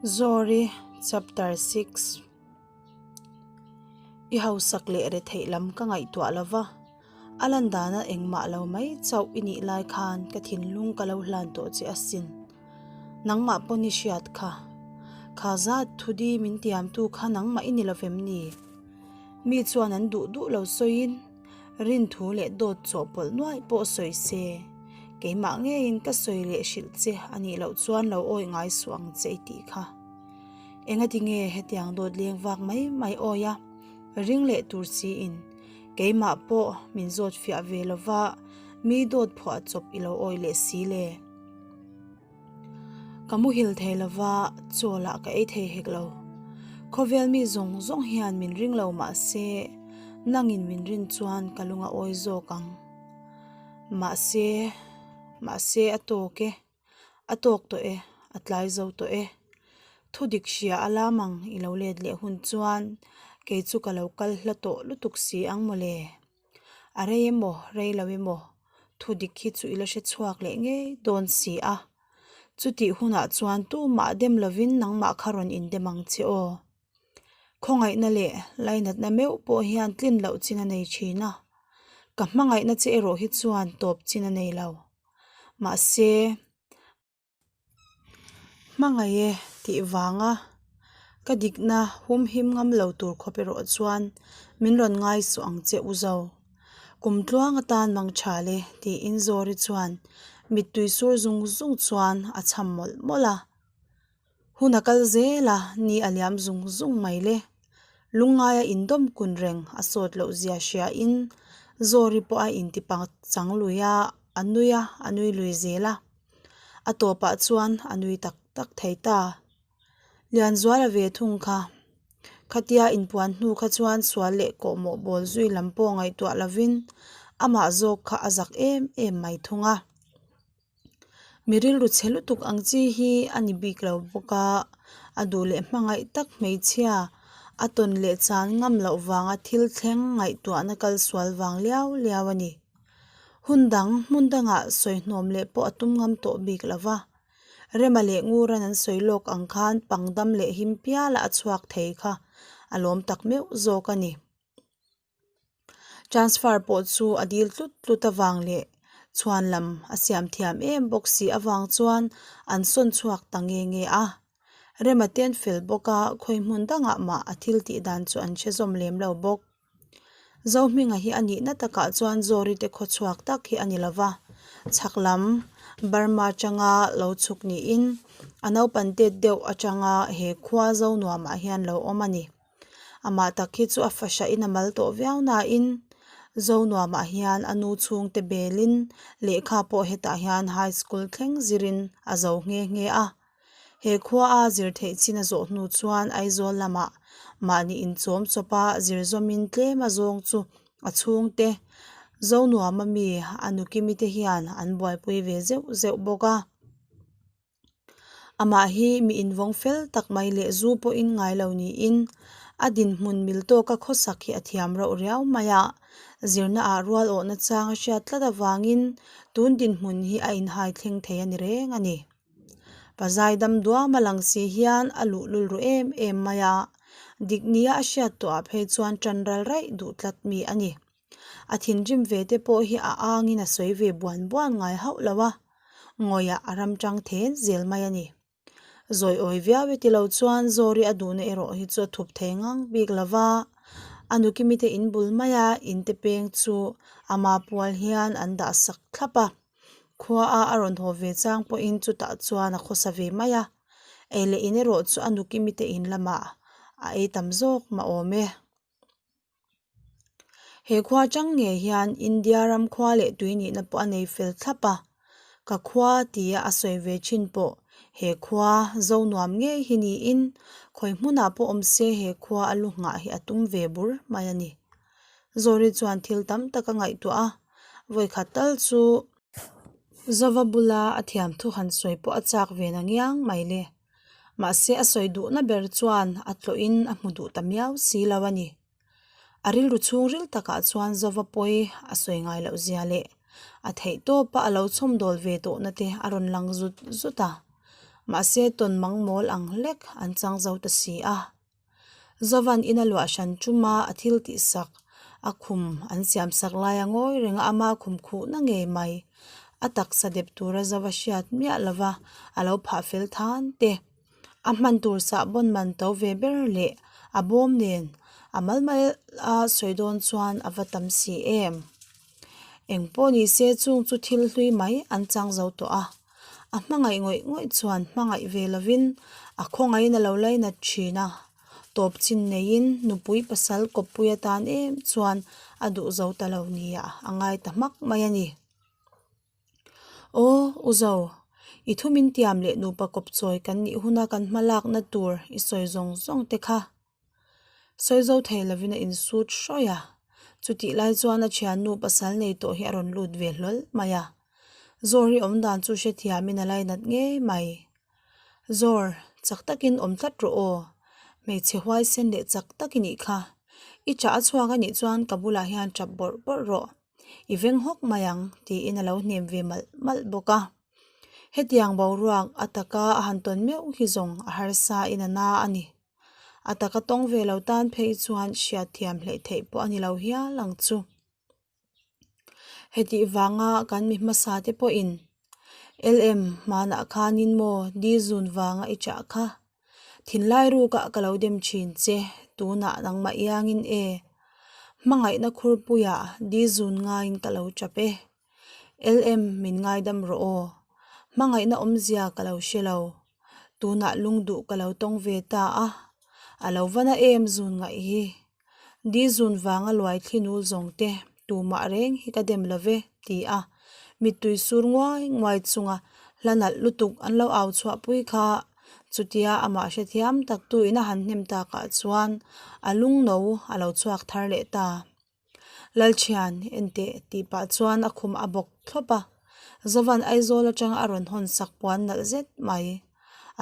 Zawri Chapter 6 I hausak leh retheih lam ka ngaihtuah lo va, a lan dana engmah lo mai chauh i nih lai khan ka thinlung ka lo hlan tawh che asin. Nangmah pawn i hriat kha. Kha zat thudi min tiamtu kha nangmah i ni lo vem ni? Mi chuan an duh duh lo sawiin Rinthu leh dawt chawhpawlh nuaih pawh sawi se, keimah ngeiin ka sawi leh hrilh che a nih loh chuan lo awi ngai suh ang che i tih kha. Engati nge hetiang dawt leng vak mai mai awi a, ring leh tur siin keimah pawh min zawt fiah ve lova mi dawt phuah chawp i lo awi leh si le? Ka muhil thei lova, chaw lah ka ei thei hek lo. Khawvel mi zawng zawng hian min ring lo mah se, nangin min rin chuan ka lung a awi zawk ang. Mahse, mahse a tawk e, a tawk tawh e, a tlai zo tawh e. Thu dik hria a lam ang i lo let leh hun chuan kei chu ka lo kal hla tawh lutuk si ang mawle. A rei emaw, rei lo emaw, thu dik hi chu i la hre chhuak leh ngei dawn si a. Chutih hunah chuan tumah dem lovin nangmah kha rawn indem ang che aw. Khawngaihna leh lainatna meuh pawh hian tlin loh chin a nei thin a, ka hmangaihna che erawh hi chuan tawp chin a nei lo. Mahse. Hmangaih e tih vanga ka dikna humhim ngam lo tur khawp erawh chuan min rawn ngai suh ang che u zo. Kum tluang atan mang tha le tiin Zawri chuan mittui sur zung zung chuan a chham mawlh mawlh a. Hun a kal zel a, ni a liam zung zung mai le. Lungngaia indawm kun reng a sawt loh zia hriain Zawri pawh a inti pangchang lui a, a nui a, a nui lui zel a. A tawpah chuan a nui tak tak thei ta. Lianzuala ve thung kha. Khatia inpuan hnu kha chuan sual leh kawhmawh bawl zui lam pawh ngaihtuah lovin amah zawk kha a zak em em mai thung a. Mi rilru chhe lutuk ang chi hi a ni bik lo bawk a, a duh leh hmangaih tak hmeichhia a tawn leh chan ngam loh vanga thil thleng ngaihtuahna kal sual vang liau liau a ni. Hun dang hmun dangah sawi hnawm leh pawh a tum ngam tawh bik lo va. Rema leh Nguran an sawi lawk ang khan pangdam leh him piala a chhuak thei kha a lawm tak meuh zawk a ni. Transfer pawh chu a dil tlut tlut avang leh chhuan lam a siam thiam em bawk si avang chuan an sawn chhuak ta nge nge a. Rema te an fel bawk a, khawi hmun dangah mah a thil tih dan chu an hre zawm lem lo bawk. Zohminga hi a nihna takah chuan Zawri te khaw chhuak tak hi a ni lo va, chhak lam Burma atanga lo chhuk niin a naupan tet deuh atanga he khua Zonuamah hian lo awm a ni. Amah tak hi chu a fahrahin a mal tawh viau nain Zonuamah hian a nu chhungte belin lehkha pawh hetah hian high school thleng zirin a zo nghe nghe a. He khua a zir theih chin a zawh hnu chuan Aizawl lamah mahni inchawm chawpa zir zawmin tlem a zawng chu a chhungte Zonuama mi a nukimi te hian an buaipui ve zeuh zeuh bawk a. Amah hi mi invawng fel tak mai leh zu pawhin ngai lo niin a dinhmun mil tawka khawsak hi a thiam rauh riau mai a, zirna ah rual awhna chang a hriat tlat avangin tun dinhmun hi a inhai thleng thei a ni reng a ni. Pazai dam duam a lang si hian a luhlul ru em em mai a, dik nia a hriat tawhah phei chuan tan ral raih duh tlat mi a ni. A thinrim ve te pawh hi a angin a sawi ve buan buan ngai hauh lo a, ngawiah a ram tang then zel mai a ni. Zawi awi viau e ti lo chuan Zawri a duhna erawh hi chu a thup thei ngang bik lo va, a nukimi te in bul maia in te peng chu ama pual hian an dah sak thlap a, khua a a rawn haw ve chang pawhin chutah chuan a khawsa ve mai a, ei leh in erawh chu a nukimi te in lamah a ei tam zawk mah awm e. He khua chang ngei hian India ram khua leh tui nihna pawh a nei fel thlap a, ka khua tia a sawi ve thin pawh he khua zo nuam ngei hi niin khawi hmunah pawh awm se he khua a lu nghah hi a tum ve bur mai a ni. Zawri chuan thil tam tak a ngaihtuah a, vawikhat tal chu Zova bula a thiam thu han sawi pawh a chak ve na ngiang mai le. Mahse a sawi duhna ber chuan a tlawhin a hmu duh ta miau si lo a ni. A rilru chhungril takah chuan Zova pawi a sawi ngai loh zia leh a theih tawpa a lo chhawmdawl ve tawhna te a rawn lang zut zut a. Mahse tawnmang mawl ang hlek an chang zo ta si a. Zovan ina luah hran ṭuma a thil tihsak a khum an siamsak laia ngawi renga ama khum khuhna ngei mai. A taksa dep tura Zova hriat miah lova a lo phah fel than te. A hman tur sahbawn man to ve ber leh a bawm nen a mal mal a sawi dawn chuan a va tam si em. Eng pawh ni se chung chu thil hlui mai an chang zo tawh a. A hmangaih ngawih ngawih chuan hmangaih ve lovin a khawngaihin a lo lainat thin a, tawp chin neiin nupui pasal kawppui atan em chuan a duh zo ta lo nia a ngai ta hmak mai a ni. Aw, U Zo, i thu min tiam leh nupa kawp chawi kan nih huna kan hma lakna tur i sawi zawng zawng te kha sawi zo thei lovin a insut hrawih a. Chutih lai chuan a thiannu pasal nei tawh hi a rawn lut ve hlawl mai a. Zawr hi awmdan chu hrethiamin a lainat ngei mai. Zawr, chak takin awm tlat rawh aw. Hmeichhe huaisen leh chak tak i nih kha. I chah a chhuak a nih chuan ka bulah hian tap bawrh bawrh rawh. I veng hawk mai ang, tiin a lo hnem ve malh malh bawk a. Hetiang boruak a taka a han tawn meuh hi zawng a harsa in a na a ni. A taka tawng ve lo tan phei chuan hriatthiam hleih theih pawh a ni lo hial ang chu. Hetih vanga kan mi hmasa te pawhin LM hmanah khanin maw di zun vanga i chah kha thinlai rukah ka lo dem thin che tunah nangmah iangin e hmangaihna khurpuiah di zun ngaiin ka lo chap e LM min ngaidam rawh aw hmangaihna awmzia ka lo hre lo tunah lungduh ka lo tawng ve ta a a lo va na em zun ngaih hi. Di zun vanga luai thli nul zawng te tumah reng hi ka dem lo ve, ti a. Mittui sur nguai nguai chunga hla nalh lutuk an lo au chhuah pui kha. Chutia amah hrethiam tak tu in a han hnem takah chuan a lungno a lo chhuak thar leh ta. Lalthian, enteh, tih pah chuan a khum a bawk thlawp a. Zovan Aizawl atanga a rawn hawn sak puan nalh zet mai.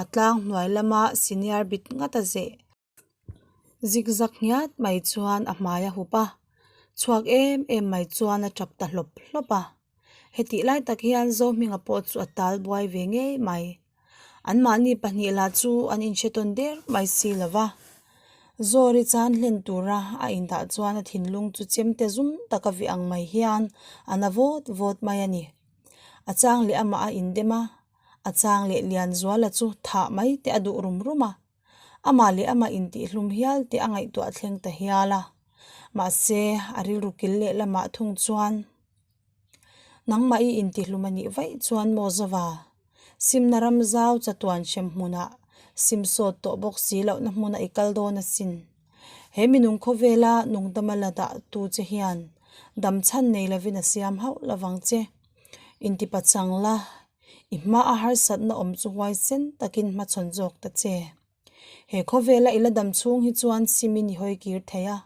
A tlang hnuai lama senior bit ngat a zeh. Zigzag ngiat mai chuan a hmai a hup a, chhuak em em mai chuan a tap ta hlawp hlawp a. Hetih lai tak hian Zohminga pawh chu a tal buai ve ngei mai. Anmahni pahnih lah chu an inhre tawn der mai si lo va. Zawri chan hlen tura a indah chuan a thinlung chu chemte zum taka vih ang mai hian a na vawt vawt mai a ni. A chang leh amah a indem a, a chang leh Lianzuala chu thah mai te a duh rum rum a. Amah leh amah intihlum hial tih a ngaihtuah thleng ta hial a. Mahse, a rilru kil leh lamah thung chuan, Nangmah i intihlum a nih vaih chuan maw Zova? Simna ram zau chatuan hrem hmunah sim sawt tawh bawk si lohna hmuna i kal dawn asin. He minung khawvela nungdama la dah tu che hian damchhan nei lovin a siam hauh lovang che. Intipachang la I hma a harsatna awm chu huaisen takin hmachhawn zawk ta che. He khawvela i la dam chhung hi chuan simin i hawi kir thei a.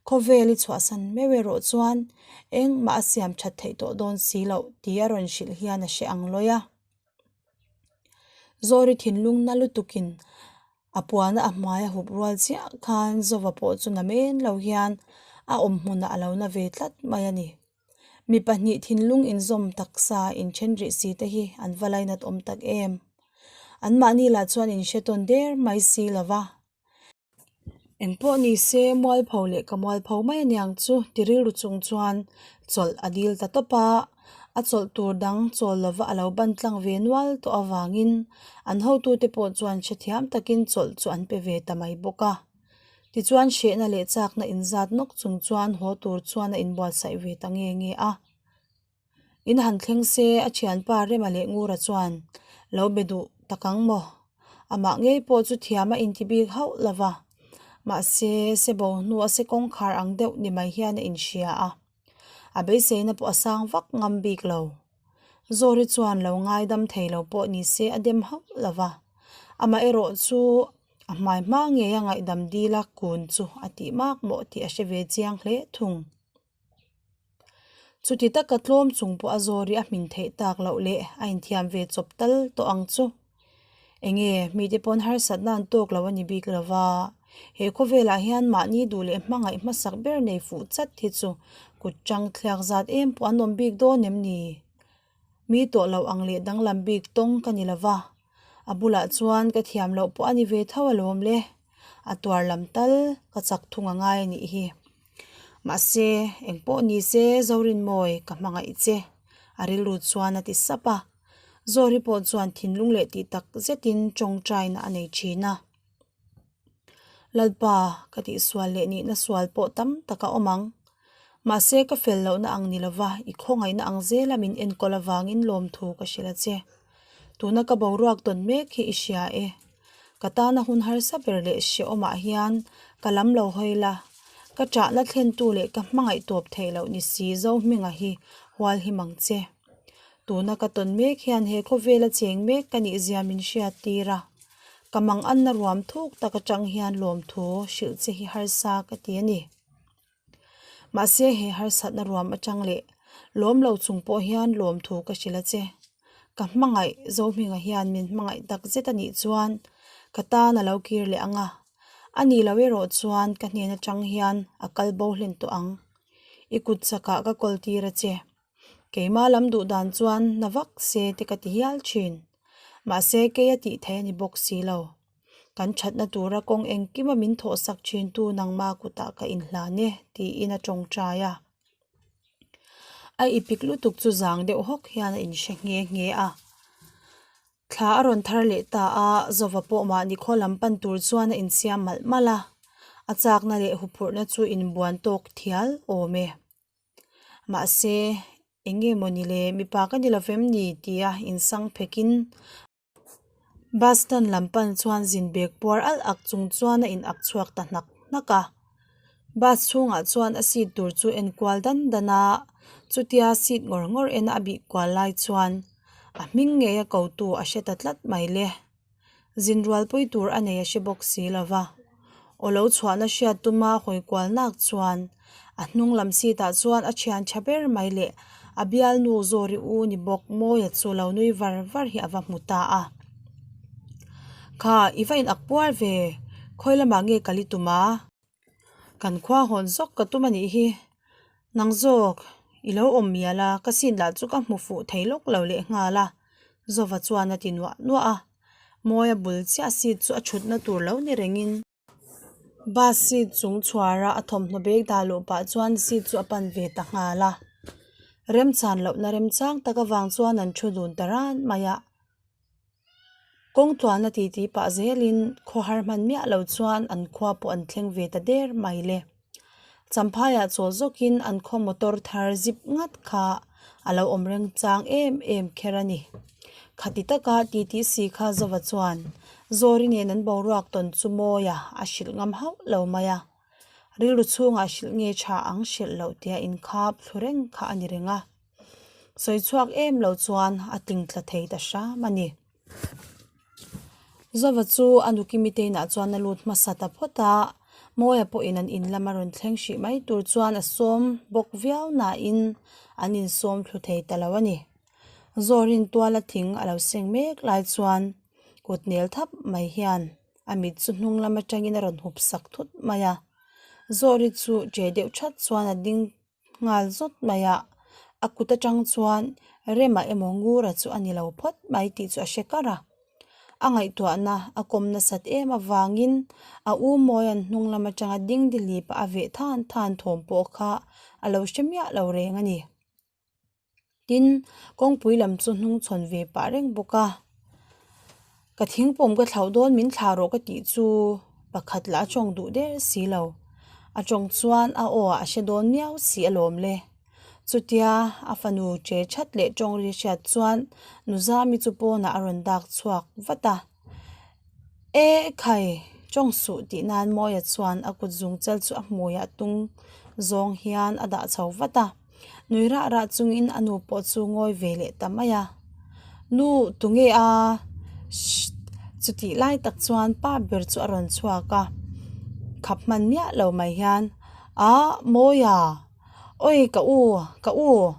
Khawvel i chhuahsan meuh erawh chuan engmah a siam that theih tawh dawn si loh tih a rawn hrilh hian a hre ang lawi a. Zawri thinlung na lutukin a puana a hmai a hup rual chiah khan Zova pawh chu na men lo hian a awm hmunah a lo na ve tlat mai a ni. Mi pahnih thinlung inzawm taksa inthen rih si te hi an va lainat awm tak em? Anmahni lah chuan inhre tawn der mai si lo va. Engpawh ni se mualpho leh ka mualpho mai aniang chu ti rilru chung chuan chawlh a dil ta tawp a, a chawlh tur dang chawl lova a lo ban tlang ve nual tawh avangin an hotute pawh chuan hrethiam takin chawlh chu an pe ve ta mai bawk a. Tichuan hrehna leh chakna inzat nawk chung chuan haw tur chuan a inbuatsaih ve ta nge nge a. In han thleng se a thianpa Rema leh Ngura chuan lo be duh tak ang maw? Amah ngei pawh chu thiam a inti bik hauh lo va, mahse sebo hnu a se kawngkhar ang deuh ni mai hian a inhria a. A beiseina pawh a sang vak ngam bik lo. Zawri chuan lo ngaidam thei lo pawh ni se a dem hauh lo va, amaherawh chu a hmai hma ngei a ngaihdam dila kun chu a tih mak mawh tih a hre ve chiang hle thung. Chuti taka tlawm chung pawh a Zawri a hmin theih tak loh leh a inthiam ve chawp tal tawh ang chu. Enge mite pawn harsatna an tawk lo a ni bik lo va, he khawvelah hian mahni duh leh hmangaih hmasak ber nei fuh chat hi chu kut chang thliak zat em pawh an awm bik dawn em ni? Mi tawh loh ang leh danglam bik tawng ka ni lo va. A bulah chuan ka thiam loh pawh a ni ve tho alawm le. A tuar lam tal ka chak thung a ngai a nih hi. Mahse, eng pawh ni se Zorinmawi ka hmangaih che, a rilru chuan a ti sap a. Zawri pawh chuan thinlung leh tih tak zetin tawngtaina a nei thin a. Lalpa, ka tihsual leh nihna sual pawh tam tak a awm ang. Mahse, ka fel lohna ang ni lova i khawngaihna ang zela min enkawl avangin lawmthu ka hrilh a che. Tuna ka boruak tawn mek hi i hria e. Ka tana hun harsa ber leh hrehawmah hian ka lam lo hawi la, ka ṭahna thlentu leh ka hmangaih tawp theih loh ni si Zohminga hi hual him ang che. Tuna ka tawn mek hian he khawvela cheng mek ka nih zia min hriat tir a, ka manganna ruam thuk tak atang hian lawmthu hrilh che hi harsa ka ti a ni. Mahse he harsatna ruam atang leh lawm lo chung pawh hian lawmthu ka hrilh a che. Ka hmangaih Zohminga hian min hmangaih tak zet a nih chuan ka tan a lo kir leh ang a, a nih loh erawh chuan ka hnen atang hian a kal bo hlen tawh ang. I kut chakah ka kawl tir a che. Keimah lam duh dan chuan na vak se te ka ti hial thin. Mahse kei a tih theih a ni bawk si lo. Kan thatna tura kawng engkima min thawhsak thintu nangma kutah ka inhlan e tiin a tawngtai a. A ipik lutuk chu zang deuh hawk hian a inhre nghe nghe a. Thla a rawn thar leh ta a, Zova pawh mahni khaw lam pan tur chuan a insiam malh malh a. A chakna leh huphurhna chu inbuan tawk thial awm e. Mahse, eng nge maw ni le, mipa ka ni lovem ni? tia insang phekin bus stand lam pan chuan zin bag puar alh ak chung chuan a in ak chhuak ta hnak hnak a. Bus chhungah chuan a seat tur chu en kual dan dan a, chutia seat ngawr ngawr ena a bih kual lai chuan a hming ngei a kotu a hre ta tlat mai le. Zin rualpui tur a nei a hre bawk si lo va. Aw lo chhuahna hriat tuma hawi kual nak chuan a hnung lam seat ah chuan a thian tha ber mai leh a bialnu Zawri u ni bawk Mawia chu lo nui var var hi a va hmu ta a. Kha i va in ak puar ve, khawi lamah nge kal i tum a? Kan khua hawn zawk ka tum a nih hi. Nang zawk, i lo awm mial a, ka seat lah chu ka hmu fuh thei lawk lo leh nghal a, Zova chuan a ti nuah nuah a. Mawia bul chiah seat chu a thutna tur lo ni rengin. Bus seat chung chhuara a thawmhnaw bag dah luh pah chuan seat chu a pan ve ta nghal a. Remchan lohna remchang tak avang chuan an thu dun ta ran mai a. Kawng tluanna titi pah zelin khawhar hman miah lo chuan an khua pawh an thleng ve ta der mai le. Champhaiah chawl zawkin an khaw motor thar zip ngat kha a lo awm reng chang em em kher a ni. Khati taka titi si kha Zova chuan Zawri nen an boruak tawn chu Mawia a hrilh ngam hauh lo mai a. Rilru chhungah hrilh nge tha ang hrilh loh tia inkhap thlu reng kha a ni reng a. Sawi chhuak em lo chuan a tling tla thei ta hram a ni. Zova chu a nukimi te inah chuan a lut hmasa ta phawt a, Mawia pawhin an in lama rawn thleng hrih mai tur chuan a sawm bawk viau nain an insawm thlu thei ta lo a ni. Zawrin tuala thing a lo seng mek lai chuan kut nel thap mai hian a mit chu hnung lam atangin a rawn hup sak thut mai a. Zawri chu che deuh that chuan a ding nghal zawt mai a, a kut atang chuan Rema emaw Ngura chu a ni lo phawt mai tih chu a hre kar a. A ngaihtuahna a kawm nasat em avangin a u Mawia'n hnung lam atanga dingdilip a veh than than thawm pawh kha a lo hre miah lo reng a ni. Tin, kawngpui lam chu hnung chhawn ve pah reng bawk a. Ka thingpawm ka thlauh dawn min thlah rawh ka tih chu pakhat lah a tawng duh der si lo. A tawng chuan a aw ah a hre dawn miau si alawm le. Chutia a fanu che that leh tawng ri hriat chuan Nuzami chu pawnah a rawn dak chhuak vat a. E khai, tawng suh tih nan Mawia chuan a kut zung chal chu a hmuiah tung zawng hian a dah chho vat a. Nui rah rah chungin a nu pawh chu ngawi ve leh ta mai a. Nu, tunge a? Shhh! Chutih lai tak chuan pa ber chu a rawn chhuak a, khap hman miah lo mai hian, Ah, Mawia! Awi ka u, ka u!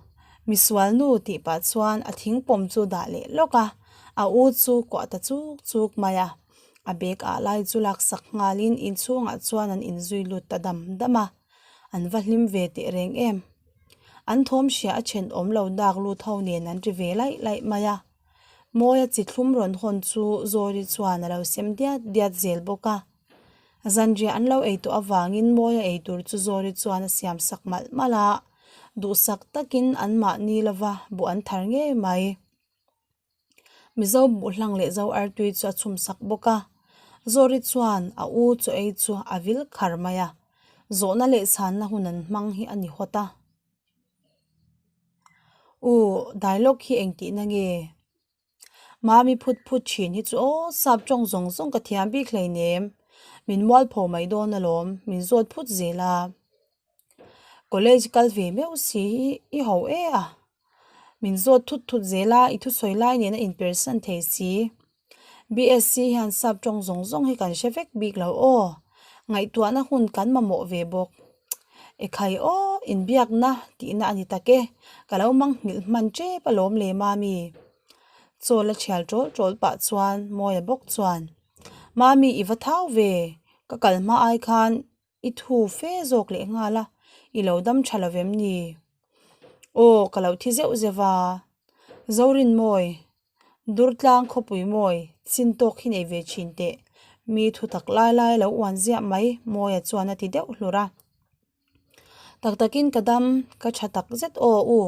Misual nu tih pah chuan a thingpawm chu dah leh lawk a, a u chu kuah ta chuk chuk mai a. A bag ah lai chu laksak nghalin inchhungah chuan an inzui lut ta dam dam a. An va hlim ve teh reng em. An thawm hria a thenawm lo dak lut ho nen an ri ve laih laih mai a. Mawia chi thlum rawn hawn chu Zawri chuan a lo sem diat diat zel bawk a. Zanriah an lo ei tawh avangin Mawia ei tur chu Zawri chuan a siam sak malh malh a, duhsak takin anmahni lova buh an thar ngei mai. Mizo buh hlang leh zo artui chu a chhum sak bawk a, Zawri chuan a u chaw ei chu a vil khar mai a, zawhna leh chhanna hun an hmang hi a ni hawt a. U, dialogue hi engtihna nge? Mami phut phut thin hi chu aw, sap tawng zawng zawng ka thiam bik hleinem, min mualpho mai dawn alawm, min zawt phut zel a. College kal ve meuh si hi i ho e a, min zawt thut thut zel a, i thusawi lai nen a inpersan thei si. BSc hian sap tawng zawng zawng hi kan hre vek bik lo aw, ngaihtuahna hun kan mamawh ve bawk. Ekhai aw, inbiakna tihna a ni tak e, ka lo mangnghilh hman tep alawm le Mami. Chaw la thial tawl tawl pah chuan Mawia bawk chuan, Mami i va thau ve, ka kal hma ai khan I thu fe zawk leh nghal a, i lo dam tha lo vem ni? Aw, ka lo thi zeuh zeuh a. Zorinmawi, Durtlang khawpui mawi, chin tawk hi nei ve thin teh. Mi thu tak lai lai a lo uan ziah mai, Mawia chuan a ti deuh hlur a. Tak takin ka dam, ka tha tak zet aw u.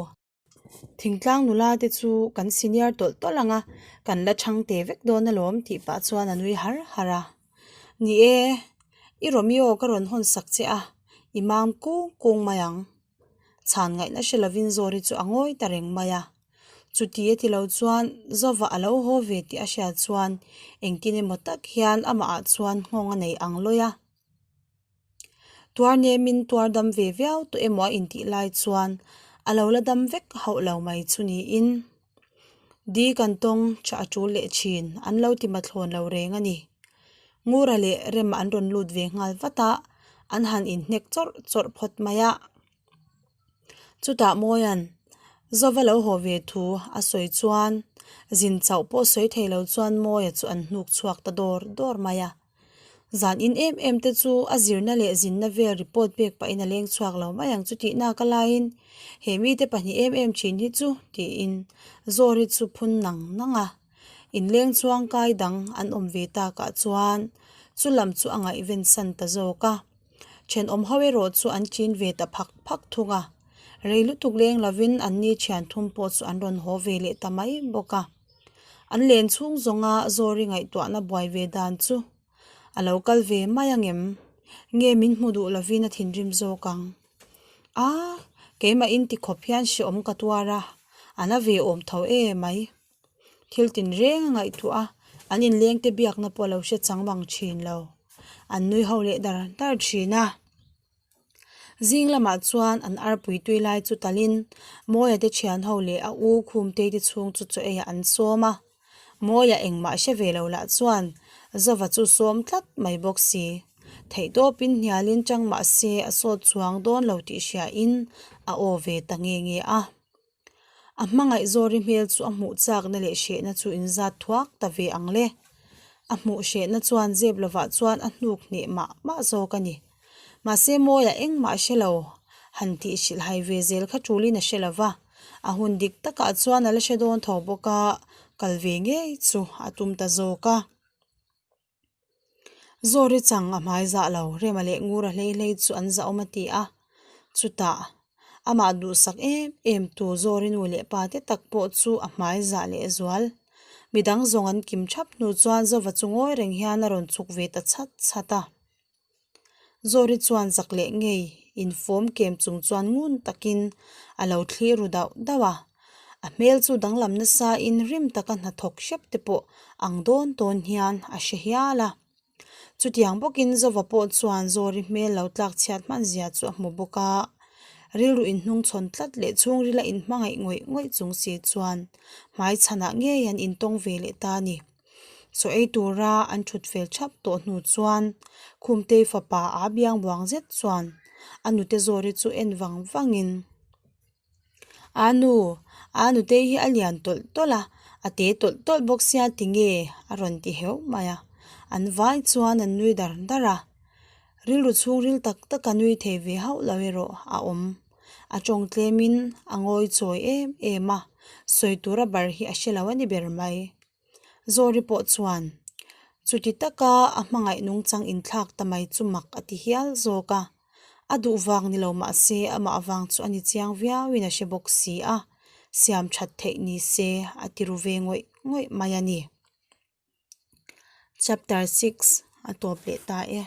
Thingtlang nula te chu kan senior tawlh tawlh ang a, kan la chhang te vek dawn alawm tih pah chuan a nui har har a. Ni e, i Romeo ka rawn hawn sak che a, i mam kung kung mai ang. Chhan ngaihna hre lovin Zawri chu a ngawi ta reng mai a. Chuti a ti lo chuan Zova a lo haw ve tih a hriat chuan engtin emaw tak hian amah ah chuan nghawng a nei ang lawi a. Tuar nemin tuar dam ve viau tawh emaw a intih lai chuan a lo la dam vek hauh lo mai chu niin Di kan tawng tha a tul leh thin an lo ti mathlawn lo reng a ni. Ngura leh Rema an rawn lut ve nghal vat a, an han inhnek chawrh chawrh phawt mai a. Chutah Mawia'n Zova lo haw ve thu a sawi chuan zin chauh pawh sawi thei lo chuan Mawia chu an hnuk chhuak ta dawr dawr mai a. Zan in em em te chu a zirna leh zinna vel report pek pahin a leng chhuak lo mai ang chu tih nak a laiin he mite pahnih em em thin hi chu tiin Zawri chu phun nang nang a. Inleng chuang kai dang an awm ve takah chuan chu lam chu a ngaihven san ta zawk a. Thenawm ho erawh chu an chin ve ta phak phak thung a. Rei lutuk leng lovin anni thian thum pawh chu an rawn haw ve leh ta mai bawk a. An len chhung zawnga Zawri ngaihtuahna buai ve dan chu a lo kal ve mai angem? Nge min hmu duh lovin a thinrim zawk ang? A, keimah in tikhawp hian hreawm ka tuar a, a na ve awm tho e mai. Thil tinreng a ngaihtuah a, an inlengte biakna pawh a lo hre chang bang thin lo. An nui ho leh dar dar thin a. Zing lamah chuan an arpui tui lai chu talin Mawia te thian ho leh a u Khumtei te chhung chu chaw eiah an sawm a. Mawia engmah hre ve lo lah chuan Zova chu sawm tlat mai bawk si. Theihtawpin hnialin chang mah se a sawt chuang dawn lo tih hriain a aw ve ta nge nge a. A hmangaih Zawri hmel chu a hmuh chakna leh hrehna chu inzat thuak ta ve ang le. A hmuh hrehna chuan zep lovah chuan a hnuk hneh mah mah zawk a ni. Mahse Mawia engmah a hre lo, han tih hrilh hai ve zel kha tulin a hre lo va, a hun dik takah chuan a la hre dawn tho bawk a, kal ve ngei chu a tum ta zawk a. Zawri chang a hmai zah lo, Rema leh Ngura hlei hlei chu an zahawm a ti a, chutah amah duhsak em em tu Zawri nu leh pa te tak pawh chu a hmai zah leh zual. Midang zawng an kim thap hnu chuan Zova chu ngawi reng hian a rawn chhuk ve ta chhat chhat a. Zawri chuan zak leh ngei infawm kem chung chuan ngun takin a lo thlir ru dauh dauh a. A hmel chu danglam nasain rim taka hnathawk hrep te pawh ang dawn dawn hian a hre hial a. Chutiang bawkin Zova pawh chuan Zawri hmel lo tlak chhiat hman zia chu a hmu bawk a. Rilru inhnungchhawn tlat leh chhungrila inhmangaih ngawih ngawih chung si chuan hmaichhanah ngei an intawng ve leh ta a ni. Chaw ei tura an thut fel thap tawh hnu chuan Khumtei fapa a biang buang zet chuan a nute Zawri chu en vang vangin A nu, a nutei hi a lian tawlh tawlh a, a te tawlh tawlh bawk sia tinge a rawn ti heuh mai a, an vai chuan an nui dar dar a, rilru chhungril tak tak a nui thei ve hauh lo erawh a awm. A tawng tlemin a ngawi chawi em em a, sawi tura bar hi a hre lo a ni ber mai. Zawri pawh chuan chuti taka a hmangaih nungchang inthlak ta mai chu mak a ti hial zawk a. A duh vang ni lo mah se amah vang chu a ni chiang viauin a hre bawk si a, siam that theih ni se a ti ru ve ngawih ngawih mai a ni. Chapter 6 a tawp leh ta e.